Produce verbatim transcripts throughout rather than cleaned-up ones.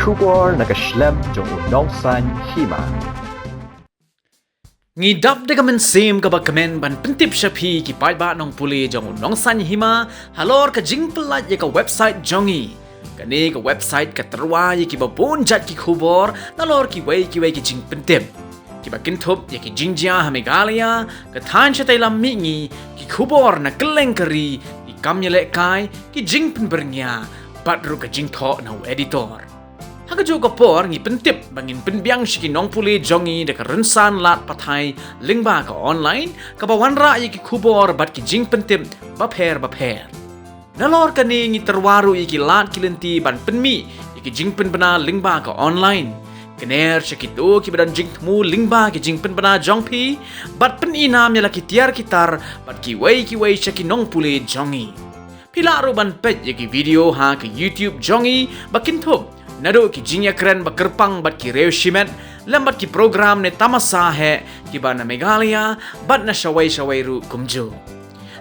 Khubor na ka shlem jong u Nongsaiñ Hima. Ngi dap da ka mynsiem kaba kmen ban pyntip sha phi ki paidbah nongpule jong u Nongsaiñ Hima halor ka jingpyllait ïa ka website jong ngi. Kane ka website ka tyrwa ïa kiba bun jait ki khubor nalor kiwei kiwei ki jingpyntip, kiba kynthup ïa ki jingjia ha Meghalaya, ka thaiñ shatei lam mihngi, ki khubor na kylleng ka ri, ki kam ïalehkai, ki jingpynbyrngia, bad ruh ka jingthoh na u editor. Ha kajuh ka por ngi pyntip ba ngin pynbiang sha ki nongpule jong ngi da ka rynsan lad pathai lyngba ka online, kaba wanrah ïa ki khubor bad ki jingpyntip bapher bapher. Nalor kane ngi tyrwa ruh ïa ki lad ki lynti ban pynmih ïa ki jingpynbna lyngba ka online. Kner sha kito kiba don jingthmu lyngba ki jingpynbna jong phi, bad pyni nam ïa la ki tiar ki tar bad kiwei kiwei sha ki nongpule jong ngi. Phi lah ruh ban peit ïa ki video ha ka YouTube jong ngi ba kynthup naduh ki jingïakren ba kyrpang bad ki riew shimet, lem bad ki program ne tamasa heh kiba na Meghalaya bad na shawei shawei ruh kumjuh.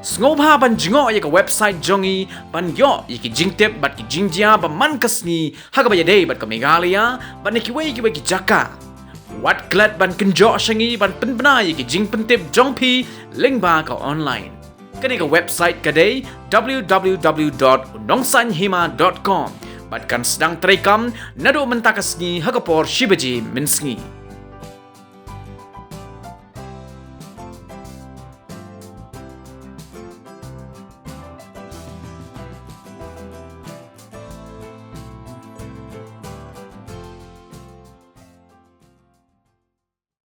Sngewbha ban jngoh ïa ka website jong ngi ban ïoh ïa ki jingtip bad ki jingjia ba man ka sngi ha kaba ïadei bad ka Meghalaya bad na kiwei kiwei ki jaka. Wat klet ban kynjoh sha ngi ban pynbna ïa ki jingpyntip jong phi lyngba ka online. Kane ka website ka dei w w w dot u nongsaiñ hima dot com bad kan sdang treikam naduh mynta ka sngi ha ka por shi baje mynsngi.